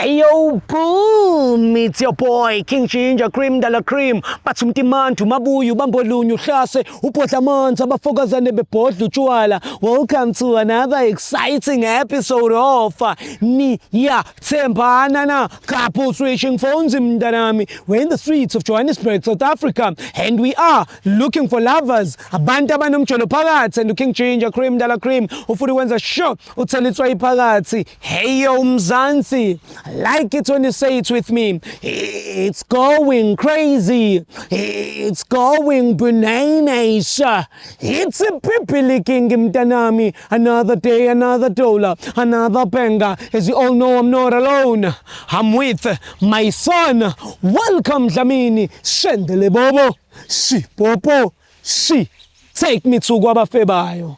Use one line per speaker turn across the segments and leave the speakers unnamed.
Hey yo, boom! It's your boy King Ginger Cream Dala Cream. Bathi umtimantu mabuyu bambolunye uhlase ubhodla amanzi abafokazane bebhodla utshwala. Welcome to another exciting episode of Niyathembana Na Couple Switching Phones mntanami. We're in the streets of Johannesburg, South Africa, and we are looking for lovers. Abantu abanomjolo phakathi and King Ginger Cream Dala Cream ufuna ukwenza sure uthela itswayi phakathi. Hey yo Mzansi, like it when you say it with me. It's going crazy. It's going bananas. It's a pipili king mntanami. Another day, another dollar, another banger. As you all know, I'm not alone. I'm with my son. Welcome Dlamini. Shendele bobo. Shi popo. Shi. Take me to kwabafebayo.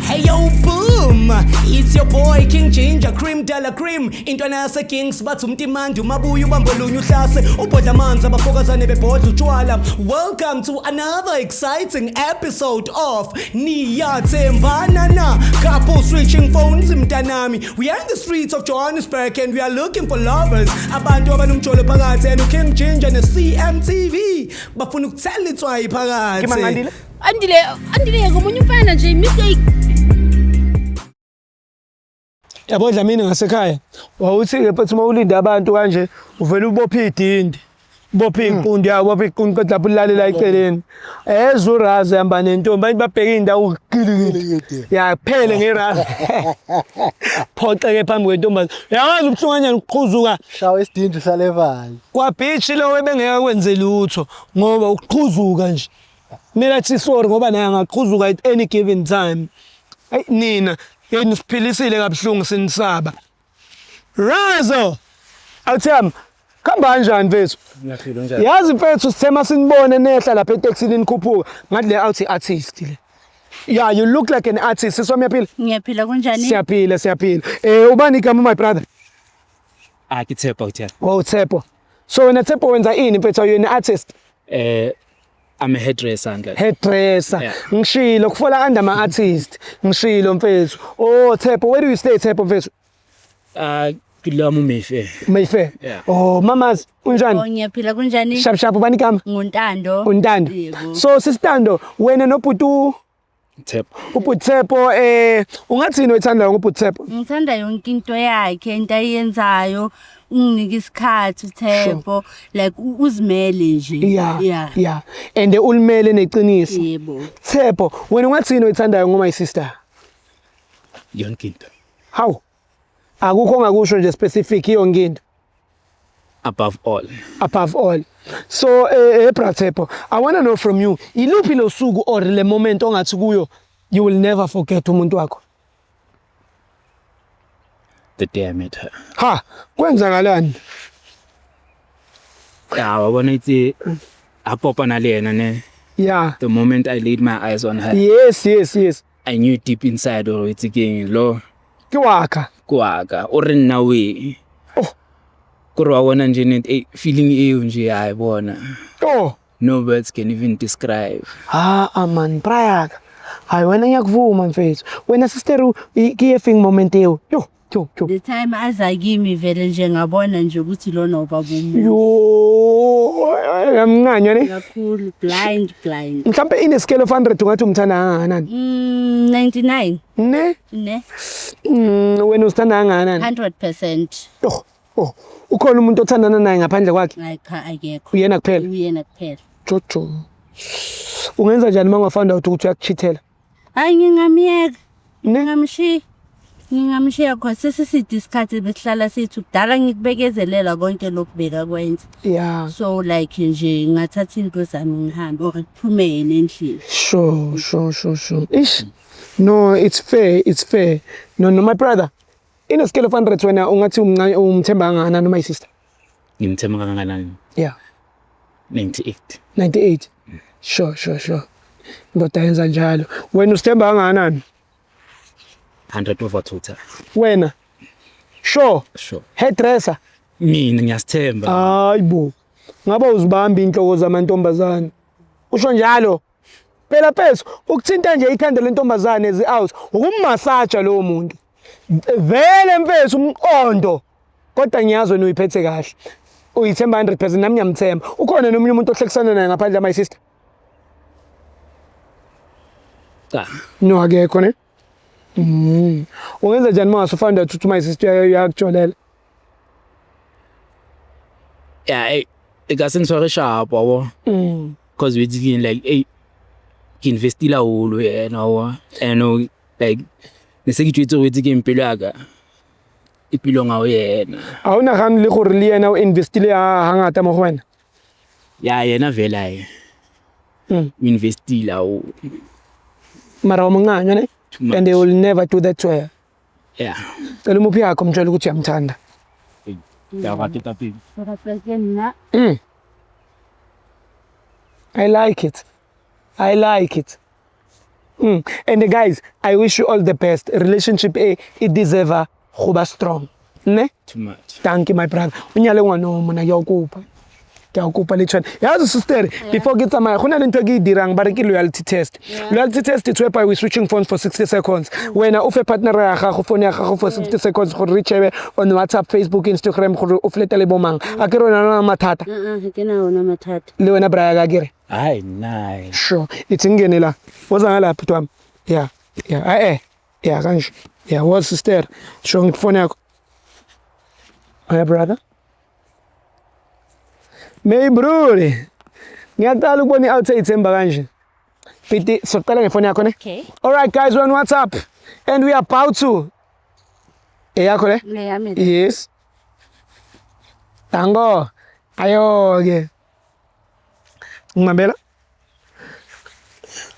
Hey yo boom, it's your boy King Ginger Cream Dala Cream. Intwana yase Kings bathi umtimandi umabuya ubambolunye uhlase ubhodla amanzi abafokazane bebhodla utshwala. Welcome to another exciting episode of Niyathembana Na Couple Switching Phones mntanami. We are in the streets of Johannesburg and we are looking for lovers. Abantu abanomjolo phakathi and King Ginger ne CMTV bafuna ukuthela itswayi phakathi.
Ngimangandile?
Andile, Andile ngomunye umfana nje mistake.
Yabo Dlamini ngasekhaya wawuthi-ke mfethu uma ulinde abantu kanje uvele ubophe idindi ubophe iqundu ya ubophe iqundu kodwa lapho ulalela eceleni ezwe uraza ehamba nentombi abantu babheke iy'ndawo gilikidi ya kuphele ngeraza phoxeke phambi kwentombazane uyawazi ubuhlungu kanjani ukuqhuzuka
Shawa isidindi salevali.
kwabhishi lo ebengeke kwenze lutho ngoba ukuqhuzuka nje kumele athi sorry ngoba naye angaqhuzuka at any given time. Ayi nina yeni siphilisile kabuhlungu sinisaba. Razo! Awuthami khamba kanjani mfethu?
Ngiyaphila unjani?
Yazi mfethu sithema sinibone nehla lapha etekisini nikhuphuka. Ngathi le awuthi artist le. Yeah, you look like an artist. Sisi wami uyaphila?
Ngiyaphila kunjani?
Siyaphila, siyaphila. Eh ubani igama my brother?
Ah ke Tshepo uthela.
Oh Tshepo. So wena Tshepo wenza ini mfethu? Are you an artist?
Eh I'm a hairdresser ndla.
Hairdresser.
Yeah.
Ngishilo kufola under ama artist. Ngishilo mfethu. Oh Tshepo, where do you stay Tshepo mfethu?
Ah ke dula mo Mayfair.
Mayfair.
Yeah.
Oh mamas
Oh
unjani?
ngiyaphila kunjani?
Sharp sharp ubani igama?
Nguntando.
Untando.
Yebo.
So sisitando wena nobhuti
Tshepo.
ubhuti Tshepo eh ungathini oyithandayo ngobhuti Tshepo?
Ngithanda yonke into yakhe, into ayenzayo, unginika isikhathi uThembo, like uzimele nje.
Yeah.
Yeah.
Yeah. And ulimele neqiniso.
Yebo.
Tshepo wena ungathini oyithandayo ngo my sister?
Yonke into.
Hawu. Akukho ongakusho nje specific yonke into.
Above all.
Above all. So bra Tshepo, I want to know from you, iluphi lo suku or le moment ongathi kuyo you will never forget umuntu wakho?
The day I met her.
Ha, kwenzakalani?
Ya wa bona itse a kopana le yena ne.
Yeah.
The moment I laid my eyes on her,
Yes, yes, yes.
I knew deep inside gore itse keng lo
Ke waka.
ke wa ka o re nna we.
Oh.
Kore wa bona nje ne feeling eo nje ya e bona.
Oh.
No words can even describe.
Ha, ah, man, brayaka. Hayi wena ngiyakuvuma mfethu. Wena sister ke efing moment eo. Yo, yo, yo.
The time aza kimi vele nje ngabona nje ukuthi lona ubaba umuntu.
Yo, yamncanywa ne.
Kakhulu blind blind.
Mhlambe in a scale of 100 ungathi umthanda kangakanani?
99
Ne?
ne
Wena usithanda kangakanani?
100%.
Yo. Oh, ukhona umuntu othandana naye ngaphandle kwakhe?
Hayi cha akekho.
Uyena kuphela.
Uyena kuphela.
Jojo. Ungenza njani uma ungafound out ukuthi uyakuchithela?
Hayi ngingamyeka.
Ne?
Ngingamshiya. Ngingamshiya cause sesiside isikhathi besihlala sithi kudala ngikubekezelela konke lokhu bekakwenza.
Yeah.
So like nje ngathatha into zami ngihambe or kuphume yena endlini.
Sure, sure, sure, sure. Ish. No, it's fair, it's fair. No, no, my brother. In a scale of 100 wena ungathi umncane umthemba kangakanani my sister?
Ngimthemba kangakanani?
Yeah.
98.
98. Sure, sure, sure. Indoda yenza njalo. Wena usithemba kangakanani?
100 over total.
Wena. Sure.
Sure.
Hairdresser.
Mina ngiyasithemba.
Hayibo. Ngaba uzibamba inhloko zamantombazane. Usho njalo. Phela mfethu ukuthinta nje ikhanda lentombazane ezi out ukummasaja lowo muntu. Vele mfethu umqondo. Kodwa ngiyazi wena uyiphethe kahle. Uyithemba 100% nami ngiyamthemba. Ukhona nomunye umuntu ohlekisana naye ngaphandle my sister?
Cha.
No akekho ne? Ungenza njani uma usufind out ukuthi my sister uyakujolela?
Yeah, hey, e ka se ntshware sharp wa bo. Cause we thinking like hey ke investile haholo yena wa. And oh, like ne se ke tjwetse hore itse ke pelo ya ka e pilong ha ho yena.
A o nagane le gore le yena o investile ha hangata mo go wena?
Ya yena vele ae. O investile haholo.
Mara wa monganywa ne?
Too much.
And they will never do that to her.
Yeah.
Cela umuphi yakho mtshela ukuthi uyamthanda.
Ya rata pele.
Ke nna.
I like it. I like it. And guys, I wish you all the best. Relationship e e deserve go ba strong. Ne?
Too much.
Thank you my brother. O nyale ngwana o mona ke a o kopa. Ke a o kopa le tshwane. Yazi sister, before ke tsamaya go na le ntho e ke e dirang ba re ke loyalty test. Loyalty test it's whereby we switching phones for 60 seconds. Wena o fe partner ya gago phone ya gago for 60 seconds gore re shebe on WhatsApp, Facebook, Instagram gore o flirta le bomang. A ke re wena o na le mathata.
Ha ke na ona mathata.
Le wena bra ya ka ke re.
Hayi nna.
Sure. Ithi ngene la. Woza ngalapha bhuti wami. Yeah. Yeah. Eh. Yeah kanje. Yeah, woza sister. Sho ngifone yakho. Hi brother. May brother. Ngiyaqala ukubona i-out eyithemba kanje. Piti, soqala ngefoni yakho ne?
Okay.
All right guys, we're on WhatsApp and we are about to. Eyakho le?
Le yami le.
Yes. Tango. Ayo ke. Ngimambela.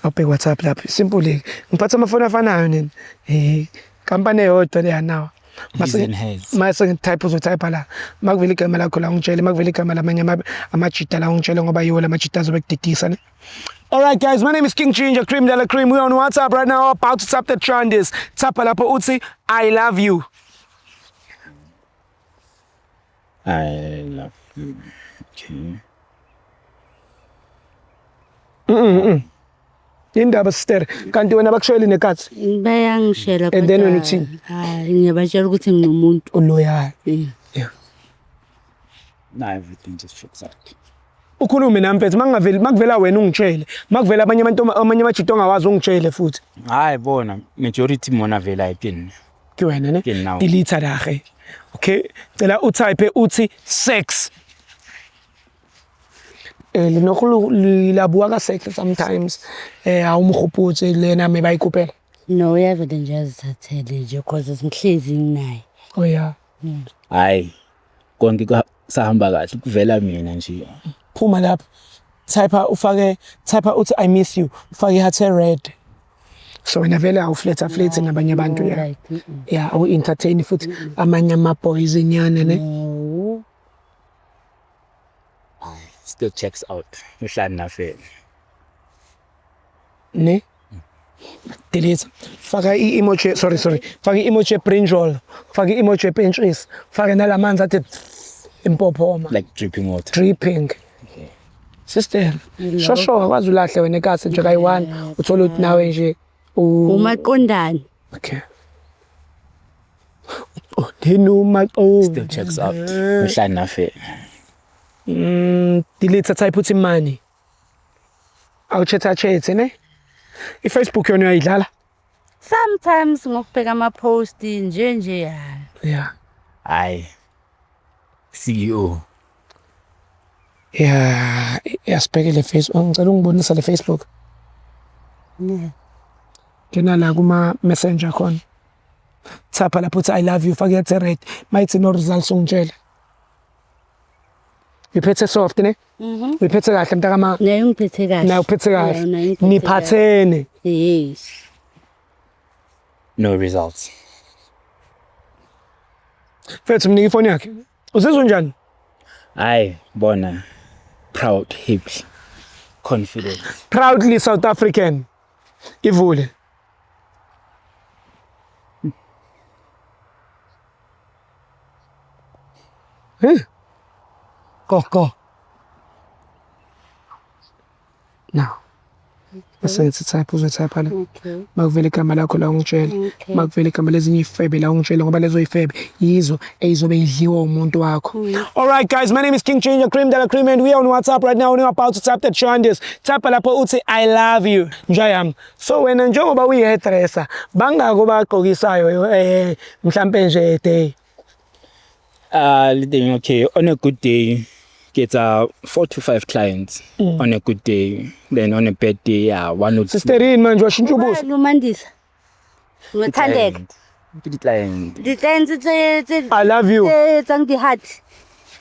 Awubheke WhatsApp lapha. Simple ke. Ngiphatha amafoni afanayo nini? Eh, company eyodwa leya nawa.
His and hers.
Mase ngitype uzotype la. Makuvela igama lakho la ungitshele, makuvela igama lamanye amajita la ungitshele ngoba yiwo lamajita azobe kudidisa ne. All right guys, my name is King Ginger Cream Della Cream. We're on WhatsApp right now about to tap the trend is. Tap lapho uthi I love you.
I love you. Okay.
Indaba sister, kanti wena bakushayela nekathi
Bayangishela
And then
kodwa,
wena uthini?
Hayi ngiyabatshela ukuthi nginomuntu.
Uloyal.
Yeah.
Yeah.
Now everything just checks out.
Ukhulume nami mfethu makungaveli makuvela wena ungitshele, makuvela abanye abantu amanye amajita ongawazi ungitshele futhi.
Hayi bona majority mona vele ayi ke nna.
Ke wena ne?
Ke nna.
Delete la ge. Okay, cela utype uthi sex. Le no go la bua ka sex sometimes. Ha o mo gopotse le yena me ba ikopela.
No uyavele nje azithathele nje cause ngihlezi nginaye.
Oh yeah.
Hayi konke sahamba kahle kuvela mina nje.
Phuma lapha. Type ufake type uthi I miss you. Ufake heart red. So wena vele awufletha flethe nabanye abantu ya.
Like, mm-mm.
Yeah, awu entertain futhi amanye ama boys inyana ne.
No.
Still checks out. Uhlala na fela.
Ne? Delete. Faka i-emoji, sorry sorry. Faka i-emoji brinjal. Faka i-emoji pinches. Faka nalamanzi athi impophoma.
Like dripping water.
Dripping. Sister, shosho akwazi ulahle wena ekasi nje kayi-one uthole ukuthi nawe nje
Umaqondane.
Okay. Oh, then
Still checks out. Uhlala na fela.
Delete type uthi money. Awuchatha chat ne? I-Facebook yona uyayidlala?
Sometimes ngokubheka ama post nje nje ya.
Yeah.
Hayi. CEO.
Yeah, yasibheke le Facebook. Ngicela ungibonisa le Facebook.
Yeah.
Ngena la kuma messenger khona. Thapha lapho uthi I love you, fake yathi red. Mayithi no results ungitshele. Uyiphethe soft ne? Uyiphethe kahle mntakama.
Naye ungiphethe kahle.
Naye uphethe
Yeah,
kahle.
naye ungiphethe kahle.
Niphathene.
Yes.
No results.
Mfethu mnike ifoni yakhe. Uzizwa njani?
Hayi bona proud, happy, confident.
Proudly South African. Ivule. Huh? Go, go. Now. Bese ngithi type, uzotype la.
Okay.
Makuvela igama lakho la ungitshele.
Okay.
Makuvela igama lezinye iy'febe la ungitshele, ngoba lezo y'febe yizo ey'zobe yidliwa umuntu wakho. All right guys, my name is King Ginger Cream Dela Cream and we are on WhatsApp right now and we're about to type the Chandis. Type lapho uthi I love you. Njayami. So wena njengoba uyi-hairdresser, bangako bagqokisayo mhlampe nje a day?
Le teng, okay, on a good day ke etsa 4 to 5 clients on a good day, then on a bad day, yeah, 1 or 2.
Sister, yini manje washintsha ubuso?
Ubani uMandisa? Ngothandeka.
Ke di-client.
Di-clients tse
I love you.
tse etsang di-heart.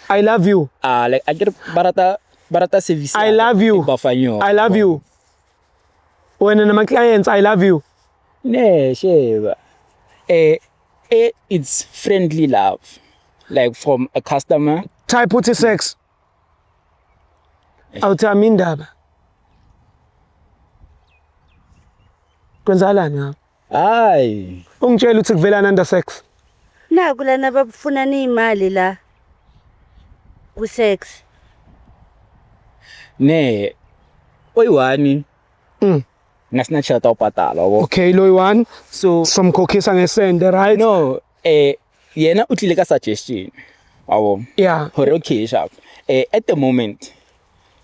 I love you.
Ah, like I get barata service.
I love you.
E ba fang yona.
I love you. Wena nama clients, I love you.
Ne, sheba. It's friendly love. Like from a customer.
Type uthi sex. Awuthami indaba. Kwenzakalani ngapha?
Hayi.
Ungitshela ukuthi kuvelana under sex.
Naku lana babufunana iy'mali la ku-sex.
Ne, oyi-one. Nna sena tjhelete ya ho patala, wa bo.
Okay, lo one.
So
Somkhokhisa ngesende, right?
No, yena o tlile ka suggestion. Wa bo.
Yeah.
Hore okay sharp. At the moment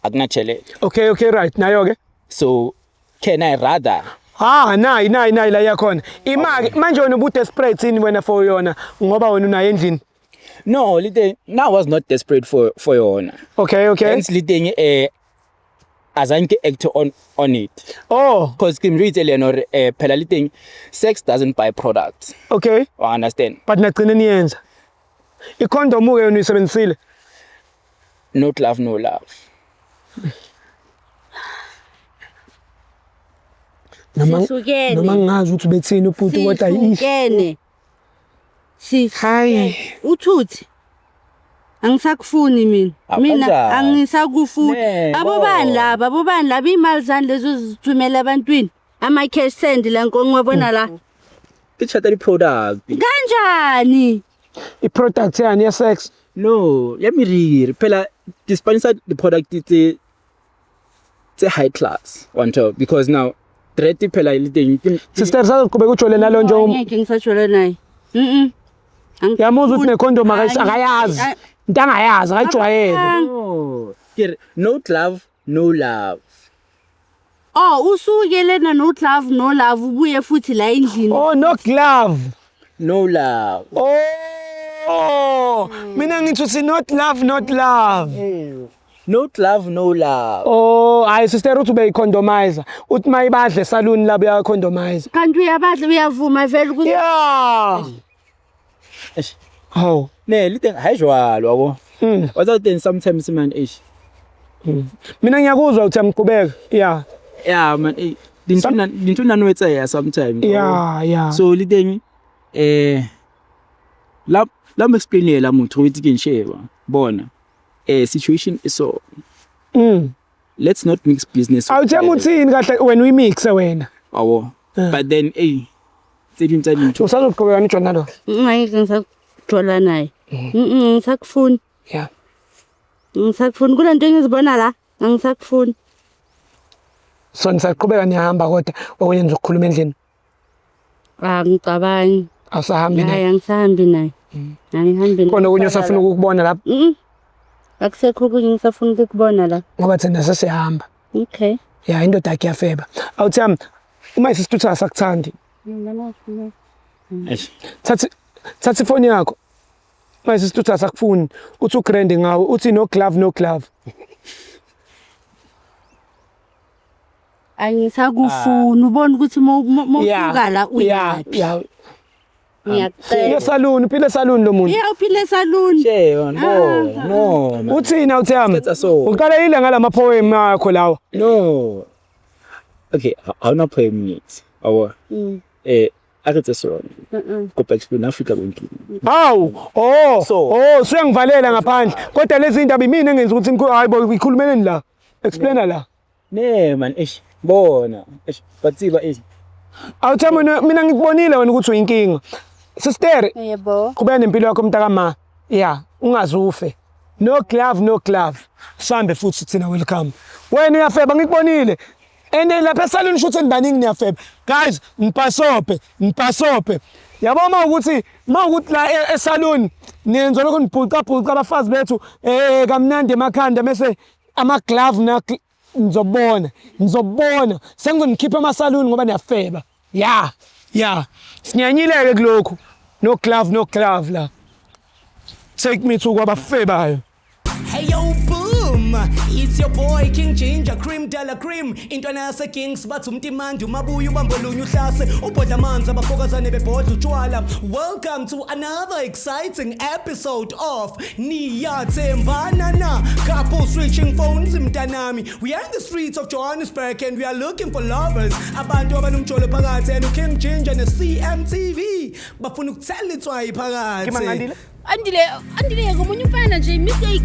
akuna tjhelete.
Okay, okay, right. Nayo ke.
So can I rather?
Ah, nayi nayi nayi la yakhona. Imali manje wena ubu desperate yini wena for yona ngoba wena unayo endlini?
No, le teng, now I was not desperate for yona.
Okay, okay.
Hence le teng azange ke act on it.
Oh,
because ke mjwetse le yena hore phela le teng sex doesn't buy products.
Okay.
I understand.
But nagcina niyenza. I-condom ke yona uyisebenzisile?
No glove, no love.
Sihlukene.
Noma ngingazi ukuthi ubethini ubhuti kodwa
Sihlukene.
Hayi.
Uthuthi. Angisakufuni mina. Mina
Akanjani?
angisakufuni.
Ne,
Abobani
bo.
laba, abobani laba imali zani lezo zithumela ebantwini. Ama cash send la ngiwabona la.
Ke tjhata di-product.
Kanjani?
I-product yani ye sex.
No, ya meriri. Phela di sponsor di product tse high class on top because now dread phela le teng.
Sister sazoqhubeka ujole nalo nje.
Ngeke ngisajole naye.
Yamuzwa ukuthi necondom akayazi. Into angayazi akayijwayele.
No. Ke no glove, no love.
Oh, usuke lena no glove, no love ubuye futhi la endlini.
Oh, no glove.
No love.
Oh, mina ngithi uthi not love, not love.
No glove, no love.
Oh, hayi sister uthi ubeyicondomizer. Uthi mayibadle salon labo uyacondomizer.
Kanti uyabadla uyavuma vele ukuthi
Yeah. Oh.
Ne, le teng ha jwalo wabo. Wa tseba teng sometimes man eish.
Mina ngiyakuzwa uthi amqhubeka. Yeah.
Yeah man, dintho nna no etsa ya sometimes.
Yeah, yeah.
So le teng la mo explainela motho o itse ke nsheba. Bona. Situation is so. Let's not mix business.
Awuthemba uthini kahle wena uyimixe wena.
Awo. But then tse ding tsa dintho.
Usazoqhubeka nijona nalo.
Ngeke ngisajola naye. Ngisakufuni.
Yeah.
Ngisakufuni kulento engizibona la, angisakufuni.
So nisaqhubeka nihamba kodwa okunye nizokukhuluma endlini.
Angicabangi.
Awusahambi naye.
Hayi angisahambi naye. Angihambi naye.
Khona okunye usafuna ukukubona lapha?
Akusekho okunye ngisafuna ukukubona la.
Ngoba thina sesihamba.
Okay.
Yeah, indoda yakhe iyafeba. Awuthami uma isister uthi asakuthandi. Thatha ifoni yakho. Uma isister uthi asakufuni, uthi ugrand ngawe, uthi no glove, no glove.
Angisakufuni, ubona ukuthi mawusuka la uyaphi.
Yeah.
Ngiyacela.
Uye salon, uphile salon lo muntu.
Yeah, uphile salon.
Che, no, no.
Uthini awuthami?
Uqala
ile ngalama poem akho lawa.
No. Okay, awuna poem yet. Awu. A re tse sona. Kopa explain Africa konke.
Hawu, oh, oh, suyangivalela ngaphandle. Kodwa lezi indaba imina engenza ukuthi hayi bo ikhulumeleni la. Explaina la.
Ne man, eish, bona. Eish, batsiba eish.
Awuthami mina ngikubonile wena ukuthi uyinkinga. Sister,
yebo.
Qhubeka nempilo yakho mntaka ma. Yeah, ungazufe. No glove, no glove. Sambe futhi thina welcome. Wena uyafeba ngikubonile. And lapha esaluni shuthi nibaningi niyafeba. Guys, ngipasope, ngipasope. Yabo uma ukuthi la esaluni nenza lokho, nibhuca bhuca abafazi bethu kamnandi emakhanda, bese ama glove na, ngizobona, ngizobona sengizonikhipha emasaluni ngoba niyafeba. Ya, sinyanyileke kulokhu. No glove, no glove la. Take me to kwabafebayo. Hey yo, boom! It's your boy King Ginger Cream Della Cream. Intwana yase Kings, bathi umtimandi umabuya ubambolunye uhlase ubhodla amanzi abafokazane bebhodla utshwala. Welcome to another exciting episode of Niyathembana Na, Couple Switching Phones mntanami. We are in the streets of Johannesburg and we are looking for lovers. Abantu abanomjolo phakathi, and King Ginger ne CMTV bafuna ukuthela itswayi phakathi.
Andile, Andile, ngomunye umfana nje, mistake.